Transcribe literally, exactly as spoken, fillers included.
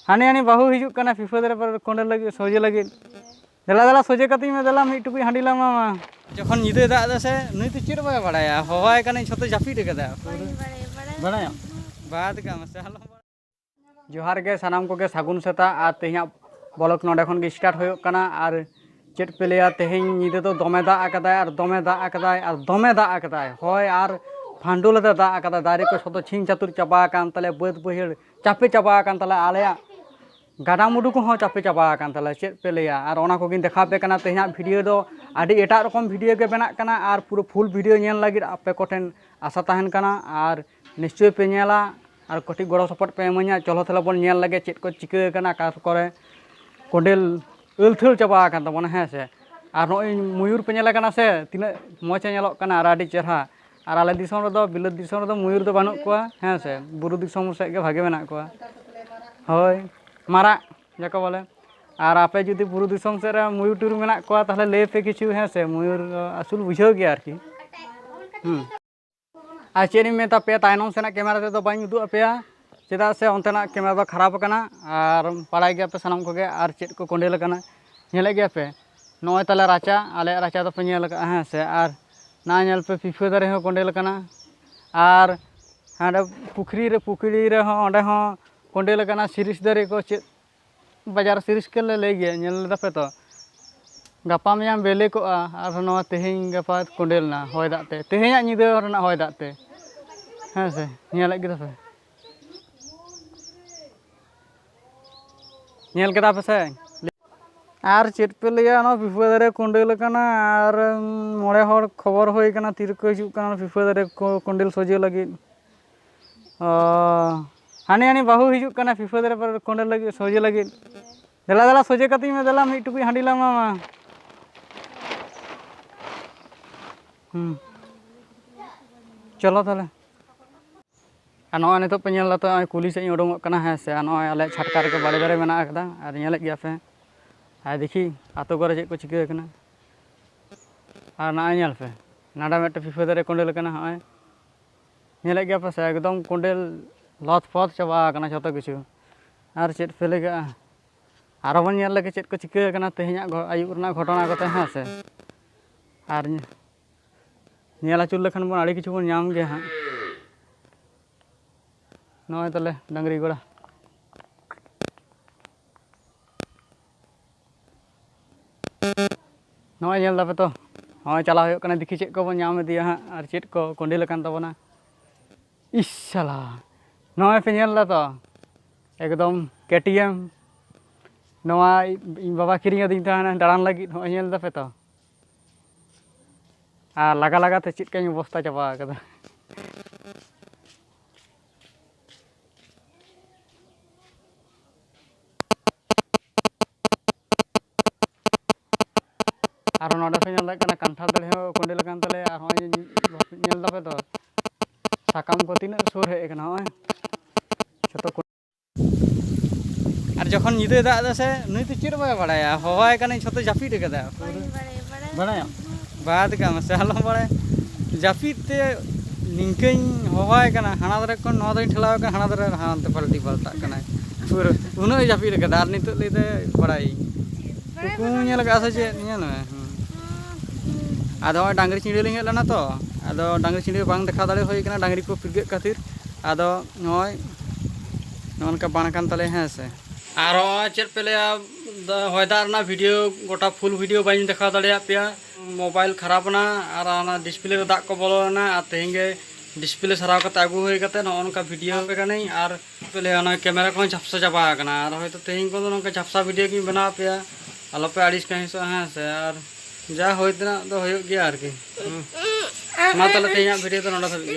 ᱦᱟᱹᱱᱤ ᱦᱟᱹᱱᱤ ᱵᱟᱹᱦᱩ ᱦᱤᱡᱩᱜ ᱠᱟᱱᱟ ᱯᱤᱯᱟᱹ ᱫᱟᱨᱮ ᱯᱚᱨᱮ ᱠᱚᱸᱰᱮᱞ ᱞᱟᱹᱜᱤᱫ, ᱥᱚᱡᱷᱮ ᱞᱟᱹᱜᱤᱫ᱾ ᱫᱮᱞᱟ ᱫᱮᱞᱟ, ᱥᱚᱡᱷᱮ ᱠᱟᱛᱮᱧ ᱢᱮ, ᱫᱮᱞᱟ ᱢᱤᱫ ᱴᱩᱠᱩᱡ ᱦᱟᱺᱰᱤ ᱞᱟᱝ ᱮᱢᱟᱢᱟ᱾ ᱡᱚᱠᱷᱚᱱ ᱧᱤᱫᱟᱹᱭ ᱫᱟᱜ ᱮᱫᱟ ᱥᱮ, ᱱᱩᱭ ᱫᱚ ᱪᱮᱫ ᱦᱚᱸ ᱵᱟᱭ ᱵᱟᱲᱟᱭᱟ, ᱦᱚᱦᱚᱣᱟᱭ ᱠᱟᱹᱱᱟᱹᱧ ᱡᱷᱚᱛᱚ ᱡᱟᱹᱯᱤᱫ ᱟᱠᱟᱫᱟ᱾ ᱵᱟᱹᱧ ᱵᱟᱲᱟᱭᱟ, ᱵᱟᱲᱟᱭ ᱵᱟᱲᱟᱭᱟᱢ? ᱵᱟᱹᱧ᱾ ᱵᱟᱫ ᱠᱟᱜ ᱢᱮ ᱥᱮ, ᱟᱞᱚᱢ ᱵᱟᱲᱟᱭᱟ᱾ ᱡᱚᱦᱟᱨ ᱜᱮ ᱥᱟᱱᱟᱢ ᱠᱚᱜᱮ, ᱥᱟᱹᱜᱩᱱ ᱥᱮᱛᱟᱜ᱾ ᱟᱨ ᱛᱮᱦᱮᱧᱟᱜ vlog ᱱᱚᱰᱮ ᱠᱷᱚᱱ ᱜᱮ start ᱦᱩᱭᱩᱜ ᱠᱟᱱᱟ᱾ ᱟᱨ ᱪᱮᱫ ᱯᱮ ᱞᱟᱹᱭᱟ, ᱛᱮᱦᱮᱧ ᱧᱤᱫᱟᱹ ᱫᱚ ᱫᱚᱢᱮ ᱫᱟᱜ ᱟᱠᱟᱫᱟᱭ, ᱟᱨ ᱫᱚᱢᱮ ᱫᱟᱜ ᱟᱠᱟᱫᱟᱭ, ᱟᱨ ᱫᱚᱢᱮ ᱫᱟᱜ ᱟᱠᱟᱫᱟᱭ᱾ ᱦᱚᱭ ᱟᱨ ᱵᱷᱟᱱᱰᱩᱞ ᱟᱛᱮ ᱫᱟᱜ ᱟᱠᱟᱫᱟᱭ᱾ ᱫᱟᱨᱮ ᱠᱚ ᱡᱷᱚᱛᱚ ᱪᱷᱤᱝ ᱪᱷᱟᱹᱛᱩᱨ ᱪᱟᱵᱟ ᱟᱠᱟᱱ ᱛᱟᱞᱮᱭᱟ, ᱵᱟᱹᱫᱽ ᱵᱟᱹᱭᱦᱟᱹᱲ ᱪᱟᱯᱮ ᱪᱟᱵᱟ ᱟᱠᱟᱱ ᱛᱟᱞᱮᱭᱟ᱾ ᱟᱞᱮᱭᱟᱜ ᱜᱟᱰᱟ ᱢᱩᱰᱩ ᱠᱚᱦᱚᱸ ᱪᱟᱯᱮ ᱪᱟᱵᱟ ᱟᱠᱟᱱ ᱛᱟᱞᱮᱭᱟ, ᱪᱮᱫ ᱯᱮ ᱞᱟᱹᱭᱟ᱾ ᱟᱨ ᱚᱱᱟ ᱠᱚᱜᱮᱧ ᱫᱮᱠᱷᱟᱣ ᱟᱯᱮ ᱠᱟᱱᱟ᱾ ᱛᱮᱦᱮᱧᱟᱜ video ᱫᱚ ᱟᱹᱰᱤ ᱮᱴᱟᱜ ᱨᱚᱠᱚᱢ video ᱜᱮ ᱵᱮᱱᱟᱜ ᱠᱟᱱᱟ, ᱟᱨ ᱯᱩᱨᱟᱹ full video ᱧᱮᱞ ᱞᱟᱹᱜᱤᱫ ᱟᱯᱮ ᱠᱚᱴᱷᱮᱱ ᱟᱥᱟ ᱛᱟᱦᱮᱱ ᱠᱟᱱᱟ, ᱟᱨ ᱱᱤᱥᱪᱚᱭ ᱯᱮ ᱧᱮᱞᱟ, ᱟᱨ ᱠᱟᱹᱴᱤᱡ ᱜᱚᱲᱚ support ᱯᱮ ᱤᱢᱟᱹᱧᱟ᱾ ᱪᱚᱞᱚ ᱛᱟᱦᱞᱮ ᱵᱚᱱ ᱧᱮᱞ ᱞᱮᱜᱮ ᱪᱮᱫ ᱠᱚ ᱪᱤᱠᱟᱹ ᱟᱠᱟᱱᱟ, ᱚᱠᱟ ᱠᱚᱨᱮ ᱠᱚᱸᱰᱮᱞ ᱟᱹᱞᱛᱷᱟᱹᱲ ᱪᱟᱵᱟ ᱟᱠᱟᱱ ᱛᱟᱵᱚᱱᱟ, ᱦᱮᱸ ᱥᱮ᱾ ᱟᱨ ᱱᱚᱜᱼᱚᱭ ᱢᱚᱭᱩᱨ ᱯᱮ ᱧᱮᱞᱮ ᱠᱟᱱᱟ ᱥᱮ, ᱛᱤᱱᱟᱹᱜ ᱢᱚᱡᱽ ᱮ ᱧᱮᱞᱚᱜ ᱠᱟᱱᱟ ᱟᱨ ᱟᱹᱰᱤ ᱪᱮᱦᱨᱟ᱾ ᱟᱨ ᱟᱞᱮ ᱫᱤᱥᱚᱢ ᱨᱮᱫᱚ, ᱵᱤᱞᱟᱹᱛ ᱫᱤᱥᱚᱢ ᱨᱮᱫᱚ ᱢᱚᱭᱩᱨ ᱫᱚ ᱵᱟᱹᱱᱩᱜ ᱠᱚᱣᱟ, ᱦᱮᱸ ᱥᱮ, ᱵᱩᱨᱩ ᱫᱤᱥᱚᱢ ᱥᱮᱫ ᱜᱮ ᱵᱷᱟᱜᱮ ᱢᱮᱱᱟᱜ ᱠᱚᱣᱟ᱾ ᱦᱳᱭ, ᱢᱟᱨᱟᱜ ᱡᱟᱠᱮ ᱵᱚᱞᱮ᱾ ᱟᱨ ᱟᱯᱮ ᱡᱩᱫᱤ ᱵᱩᱨᱩ ᱫᱤᱥᱚᱢ ᱥᱮᱫ ᱨᱮ ᱢᱚᱭᱩᱨ ᱴᱩᱭᱩᱨ ᱢᱮᱱᱟᱜ ᱠᱚᱣᱟ, ᱛᱟᱦᱞᱮ ᱞᱟᱹᱭ ᱯᱮ ᱠᱤᱪᱷᱩ, ᱦᱮᱸ ᱥᱮ, ᱢᱚᱭᱩᱨ ᱟᱹᱥᱩᱞ ᱵᱩᱡᱷᱟᱹᱣ ᱜᱮᱭᱟ ᱟᱨᱠᱤ᱾ ᱦᱩᱸ᱾ ᱟᱨ ᱪᱮᱫ ᱤᱧ ᱢᱮᱛᱟ ᱯᱮᱭᱟ, ᱛᱟᱭᱱᱚᱢ ᱥᱮᱱᱟᱜ camera ᱛᱮᱫᱚ ᱵᱟᱹᱧ ᱩᱫᱩᱜ ᱟᱯᱮᱭᱟ, ᱪᱮᱫᱟᱜ ᱥᱮ ᱚᱱᱛᱮᱱᱟᱜ camera ᱫᱚ ᱠᱷᱟᱨᱟᱯ ᱟᱠᱟᱱᱟ᱾ ᱟᱨ ᱵᱟᱲᱟᱭ ᱜᱮᱭᱟ ᱯᱮ ᱥᱟᱱᱟᱢ ᱠᱚᱜᱮ, ᱟᱨ ᱪᱮᱫ ᱠᱚ ᱠᱚᱸᱰᱮᱞ ᱟᱠᱟᱱᱟ, ᱧᱮᱞᱮᱫ ᱜᱮᱭᱟ ᱯᱮ᱾ ᱱᱚᱜᱼᱚᱭ ᱛᱟᱞᱮ ᱨᱟᱪᱟ, ᱟᱞᱮᱭᱟᱜ ᱨᱟᱪᱟ ᱫᱚᱯᱮ ᱧᱮᱞ ᱟᱠᱟᱫᱼᱟ, ᱦᱮᱸ ᱥᱮ᱾ ᱟᱨ ᱱᱚᱣᱟ ᱧᱮᱞ ᱯᱮ, ᱯᱤᱯᱷᱟᱹ ᱫᱟᱨᱮ ᱦᱚᱸ ᱠᱚᱸᱰᱮᱞ ᱟᱠᱟᱱᱟ᱾ ᱟᱨ ᱦᱟᱸᱰᱮ ᱯᱩᱠᱷᱨᱤ ᱨᱮ, ᱯᱩᱠᱷᱨᱤ ᱨᱮᱦᱚᱸ, ᱚᱸᱰᱮ ᱦᱚᱸ ᱠᱚᱸᱰᱮᱞ ᱟᱠᱟᱱᱟ᱾ ᱥᱤᱨᱤᱥ ᱫᱟᱨᱮ ᱠᱚ ᱪᱮᱫ ᱵᱟᱡᱟᱨ ᱥᱤᱨᱤᱥ ᱠᱚᱞᱮ ᱞᱟᱹᱭ ᱜᱮᱭᱟ, ᱧᱮᱞ ᱞᱮᱫᱟ ᱯᱮ ᱛᱚ? ᱜᱟᱯᱟ ᱢᱮᱭᱟᱝ ᱵᱮᱞᱮ ᱠᱚᱜᱼᱟ, ᱟᱨᱦᱚᱸ ᱱᱚᱣᱟ ᱛᱮᱦᱮᱧ ᱜᱟᱯᱟ ᱠᱚᱸᱰᱮᱞ ᱮᱱᱟ ᱦᱚᱭ ᱫᱟᱜ ᱛᱮ, ᱛᱮᱦᱮᱧᱟᱜ ᱧᱤᱫᱟᱹ ᱨᱮᱱᱟᱜ ᱦᱚᱭ ᱫᱟᱜ ᱛᱮ, ᱦᱮᱸ ᱥᱮ, ᱧᱮᱞᱮᱫ ᱜᱮ ᱛᱟᱯᱮ, ᱧᱮᱞ ᱠᱮᱫᱟ ᱯᱮ ᱥᱮ? ᱟᱨ ᱪᱮᱫ ᱯᱮ ᱞᱟᱹᱭᱟ, ᱱᱚᱣᱟ ᱯᱤᱯᱟᱹ ᱫᱟᱨᱮ ᱠᱚᱸᱰᱮᱞ ᱟᱠᱟᱱᱟ, ᱟᱨ ᱢᱚᱬᱮ ᱦᱚᱲ ᱠᱷᱚᱵᱚᱨ ᱦᱩᱭ ᱟᱠᱟᱱᱟ ᱛᱤᱨᱮᱠᱚ ᱦᱤᱡᱩᱜ ᱠᱟᱱᱟ ᱯᱤᱯᱟᱹ ᱫᱟᱨᱮ ᱠᱚ ᱠᱚᱸᱰᱮᱞ ᱥᱚᱡᱷᱮ ᱞᱟᱹᱜᱤᱫ᱾ ᱚ, ᱦᱟᱹᱱᱤ ᱦᱟᱹᱱᱤ ᱵᱟᱹᱦᱩ ᱦᱤᱡᱩᱜ ᱠᱟᱱᱟ ᱯᱤᱯᱟᱹ ᱫᱟᱨᱮ ᱯᱚᱨᱮ ᱠᱚᱸᱰᱮᱞ ᱞᱟᱹᱜᱤᱫ, ᱥᱚᱡᱷᱮ ᱞᱟᱹᱜᱤᱫ᱾ ᱫᱮᱞᱟ ᱫᱮᱞᱟ, ᱥᱚᱡᱷᱮ ᱠᱟᱛᱮᱧ ᱢᱮ, ᱫᱮᱞᱟ ᱢᱤᱫ ᱴᱩᱠᱩᱡ ᱦᱟᱺᱰᱤ ᱞᱟᱝ ᱮᱢᱟᱢᱟ᱾ ᱦᱩᱸ, ᱪᱚᱞᱚ ᱛᱟᱦᱞᱮ᱾ ᱟᱨ ᱱᱚᱜᱼᱚᱭ ᱱᱤᱛᱚᱜ ᱯᱮ ᱧᱮᱞ ᱫᱟ ᱛᱚ, ᱱᱚᱜᱼᱚᱭ ᱠᱩᱞᱦᱤ ᱥᱮᱫ ᱤᱧ ᱩᱰᱩᱝᱚᱜ ᱠᱟᱱᱟ, ᱦᱮᱸ ᱥᱮ᱾ ᱟᱨ ᱱᱚᱜᱼᱚᱭ ᱟᱞᱮ ᱪᱷᱟᱴᱠᱟ ᱨᱮᱜᱮ ᱵᱟᱲᱮ ᱫᱟᱨᱮ ᱢᱮᱱᱟᱜ ᱟᱠᱟᱫᱟ, ᱟᱨ ᱧᱮᱞᱮᱫ ᱜᱮᱭᱟ ᱯᱮ᱾ ᱟᱨ ᱫᱮᱠᱷᱤ ᱟᱛᱳ ᱠᱚᱨᱮ ᱪᱮᱫ ᱠᱚ ᱪᱤᱠᱟᱹ ᱟᱠᱟᱱᱟ᱾ ᱟᱨ ᱱᱚᱜᱼᱚᱭ ᱧᱮᱞ ᱯᱮ, ᱱᱟᱰᱟ ᱢᱤᱫᱴᱮᱱ ᱯᱤᱯᱟᱹ ᱫᱟᱨᱮ ᱠᱚᱸᱰᱮᱞ ᱟᱠᱟᱱᱟ, ᱦᱚᱸᱜᱼᱚᱭ ᱧᱮᱞᱮᱫ ᱜᱮᱭᱟ ᱯᱮ ᱥᱮ, ᱮᱠᱫᱚᱢ ᱠᱚᱸᱰᱮᱞ ᱞᱚᱛᱯᱚᱛ ᱪᱟᱵᱟ ᱟᱠᱟᱱᱟ ᱡᱷᱚᱛᱚ ᱠᱤᱪᱷᱩ᱾ ᱟᱨ ᱪᱮᱫ ᱯᱮ ᱞᱟᱹᱭ ᱠᱟᱜᱼᱟ? ᱟᱨᱚ ᱵᱚᱱ ᱧᱮᱞ ᱞᱮᱜᱮ ᱪᱮᱫ ᱠᱚ ᱪᱤᱠᱟᱹ ᱟᱠᱟᱱᱟ ᱛᱮᱦᱮᱧᱟᱜ ᱜᱷᱚ-, ᱟᱹᱭᱩᱵ ᱨᱮᱱᱟᱜ ᱜᱷᱚᱴᱚᱱᱟ ᱠᱚᱛᱮ, ᱦᱮᱸ ᱥᱮ? ᱟᱨ ᱧ-, ᱧᱮᱞ ᱟᱹᱪᱩᱨ ᱞᱮᱠᱷᱟᱱ ᱵᱚᱱ ᱟᱹᱰᱤ ᱠᱤᱪᱷᱩ ᱵᱚᱱ ᱧᱟᱢ ᱜᱮᱭᱟ ᱦᱟᱸᱜ᱾ ᱱᱚᱜᱼᱚᱭ ᱛᱟᱞᱮ ᱰᱟᱹᱝᱨᱤ ᱜᱚᱲᱟ᱾ ᱱᱚᱜᱼᱚᱭ ᱧᱮᱞ ᱫᱟᱯᱮ ᱛᱚ, ᱱᱚᱜᱼᱚᱭ ᱪᱟᱞᱟᱣ ᱦᱩᱭᱩᱜ ᱠᱟᱱᱟ, ᱫᱮᱠᱷᱤ ᱪᱮᱫ ᱠᱚᱵᱚᱱ ᱧᱟᱢ ᱤᱫᱤᱭᱟ ᱦᱟᱸᱜ ᱟᱨ ᱪᱮᱫ ᱠᱚ ᱠᱚᱸᱰᱮᱞ ᱟᱠᱟᱱ ᱛᱟᱵᱚᱱᱟ᱾ ᱤᱥ ᱥᱟᱞᱟ, ᱱᱚᱜᱼᱚᱭ ᱯᱮ ᱧᱮᱞ ᱫᱟ ᱛᱚ, ᱮᱠᱫᱚᱢ ᱠᱮ ᱴᱤ ᱮᱢ᱾ ᱱᱚᱣᱟ ᱤᱧ ᱵᱟᱵᱟ ᱠᱤᱨᱤᱧ ᱟᱹᱫᱤᱧ ᱛᱟᱦᱮᱱᱟ ᱫᱟᱬᱟᱱ ᱞᱟᱹᱜᱤᱫ᱾ ᱱᱚᱜᱼᱚᱭ ᱧᱮᱞ ᱫᱟᱯᱮ ᱛᱚ, ᱟᱨ ᱞᱟᱜᱟ ᱞᱟᱜᱟ ᱛᱮ ᱪᱮᱫ ᱠᱟᱧ ᱚᱵᱚᱥᱛᱟ ᱪᱟᱵᱟ ᱟᱠᱟᱫᱟ᱾ ᱟᱨᱦᱚᱸ ᱱᱚᱰᱮ ᱯᱮ ᱧᱮᱞ ᱫᱟᱲᱮᱭᱟᱜ ᱠᱟᱱᱟ, ᱠᱟᱱᱴᱷᱟᱲ ᱫᱟᱨᱮ ᱦᱚᱸ ᱠᱚᱸᱰᱮᱞ ᱟᱠᱟᱱ ᱛᱟᱞᱮᱭᱟ᱾ ᱟᱨ ᱦᱚᱸᱜᱼᱚᱭ ᱧᱮᱞ ᱫᱟᱯᱮ ᱛᱚ, ᱥᱟᱠᱟᱢ ᱠᱚ ᱛᱤᱱᱟᱹᱜ ᱥᱩᱨ ᱦᱮᱡ ᱟᱠᱟᱱᱟ, ᱦᱚᱸᱜᱼᱚᱭ ᱡᱷᱚᱛᱚ ᱠᱚ᱾ ᱟᱨ ᱡᱚᱠᱷᱚᱱ ᱧᱤᱫᱟᱹᱭ ᱫᱟᱜ ᱮᱫᱟ ᱥᱮ, ᱱᱩᱭ ᱫᱚ ᱪᱮᱫ ᱦᱚᱸ ᱵᱟᱭ ᱵᱟᱲᱟᱭᱟ, ᱦᱚᱦᱚᱣᱟᱭ ᱠᱟᱹᱱᱟᱹᱧ, ᱡᱷᱚᱛᱚ ᱡᱟᱹᱯᱤᱫ ᱟᱠᱟᱫᱟ᱾ ᱵᱟᱹᱧ ᱵᱟᱲᱟᱭᱟ, ᱵᱟᱲᱟᱭᱟ᱾ ᱵᱟᱲᱟᱭᱟᱢ? ᱵᱟᱫ ᱠᱟᱜ ᱢᱮ ᱥᱮ, ᱟᱞᱚᱢ ᱵᱟᱲᱟᱭᱟ᱾ ᱡᱟᱹᱯᱤᱫ ᱛᱮ ᱱᱤᱝᱠᱟᱹᱧ ᱦᱚᱦᱚᱣᱟᱭ ᱠᱟᱱᱟ, ᱦᱟᱱᱟ ᱫᱷᱟᱨᱮ ᱠᱷᱚᱱ ᱱᱚᱣᱟ ᱫᱷᱟᱨᱮᱧ ᱴᱷᱮᱞᱟᱣ ᱠᱟᱱᱟ, ᱦᱟᱱᱟ ᱫᱷᱟᱨᱮ ᱦᱟᱱᱛᱮ ᱯᱟᱞᱴᱤ ᱯᱟᱞᱴᱟᱜ ᱠᱟᱱᱟᱭ᱾ ᱯᱩᱨᱟᱹ ᱩᱱᱟᱹᱜ ᱮ ᱡᱟᱹᱯᱤᱫ ᱟᱠᱟᱫᱟ, ᱟᱨ ᱱᱤᱛᱚᱜ ᱞᱟᱹᱭ ᱫᱟᱭ ᱵᱟᱲᱟᱭᱟᱹᱧ᱾ ᱵᱟᱲᱟᱭ ᱩᱠᱩ ᱵᱟᱲᱟᱭ ᱧᱮᱞ ᱟᱠᱟᱫᱼᱟ ᱥᱮ ᱪᱮᱫ? ᱧᱮᱞ ᱢᱮ᱾ ᱦᱩᱸ᱾ ᱦᱩᱸ᱾ ᱟᱫᱚ ᱦᱚᱸᱜᱼᱚᱭ ᱰᱟᱝᱨᱤ ᱪᱤᱸᱰᱟᱹ ᱞᱤᱧ ᱦᱮᱡ ᱞᱮᱱᱟ ᱛᱚ, ᱟᱫᱚ ᱰᱟᱝᱨᱤ ᱪᱤᱸᱰᱟᱹ ᱵᱟᱝ ᱫᱮᱠᱷᱟᱣ ᱫᱟᱲᱮ ᱦᱩᱭ ᱠᱟᱱᱟ, ᱰᱟᱝᱨᱤ ᱠᱚ ᱯᱤᱨᱜᱟᱹᱜ ᱠᱷᱟᱹᱛᱤᱨ᱾ ᱟᱫᱚ ᱱᱚᱜᱼᱚᱭ ᱱᱚᱜᱼᱚ ᱱᱚᱝᱠᱟ ᱵᱟᱝ ᱠᱟᱱ ᱛᱟᱞᱮᱭᱟ, ᱦᱮᱸ ᱥᱮ᱾ ᱟᱨ ᱦᱚᱸᱜᱼᱚᱭ ᱪᱮᱫ ᱯᱮ ᱞᱟᱹᱭᱟ, ᱫᱟ-, ᱦᱚᱭ ᱫᱟᱜ ᱨᱮᱱᱟᱜ video, ᱜᱚᱴᱟ full video ᱵᱟᱹᱧ ᱫᱮᱠᱷᱟᱣ ᱫᱟᱲᱮᱭᱟᱜ ᱯᱮᱭᱟ᱾ Mobile ᱠᱷᱟᱨᱟᱯ ᱮᱱᱟ ᱟᱨ ᱚᱱᱟ display ᱨᱮ ᱫᱟᱜ ᱠᱚ ᱵᱚᱞᱚ ᱞᱮᱱᱟ, ᱟᱨ ᱛᱮᱦᱮᱧ ᱜᱮ display ᱥᱟᱨᱟᱣ ᱠᱟᱛᱮ ᱟᱹᱜᱩ ᱦᱩᱭ ᱠᱟᱛᱮ ᱱᱚᱜᱼᱚ ᱱᱚᱝᱠᱟ video ᱟᱯᱮ ᱠᱟᱹᱱᱟᱹᱧ᱾ ᱟᱨ ᱪᱮᱫ ᱯᱮ ᱞᱟᱹᱭᱟ, ᱚᱱᱟ camera ᱠᱚᱦᱚᱸ ᱡᱷᱟᱯᱥᱟ ᱪᱟᱵᱟ ᱟᱠᱟᱱᱟ᱾ ᱟᱨ ᱦᱚᱭᱛᱳ ᱛᱮᱦᱮᱧ ᱠᱷᱚᱱ ᱫᱚ ᱱᱚᱝᱠᱟ ᱡᱷᱟᱯᱥᱟ video ᱜᱤᱧ ᱵᱮᱱᱟᱣ ᱟᱯᱮᱭᱟ, ᱟᱞᱚᱯᱮ ᱟᱹᱲᱤᱥ ᱠᱟᱹᱦᱤᱥᱚᱜᱼᱟ, ᱦᱮᱸ ᱥᱮ᱾ ᱟᱨ ᱡᱟ ᱦᱩᱭ ᱛᱮᱱᱟᱜ ᱫᱚ ᱦᱩᱭᱩᱜ ᱜᱮᱭᱟ ᱟᱨᱠᱤ᱾ ᱦᱩᱸ᱾ ᱢᱟ ᱛᱟᱦᱞᱮ ᱛᱮᱦᱮᱧᱟᱜ video ᱫᱚ ᱱᱚᱰᱮ ᱫᱷᱟᱹᱵᱤᱡ ᱜᱮ᱾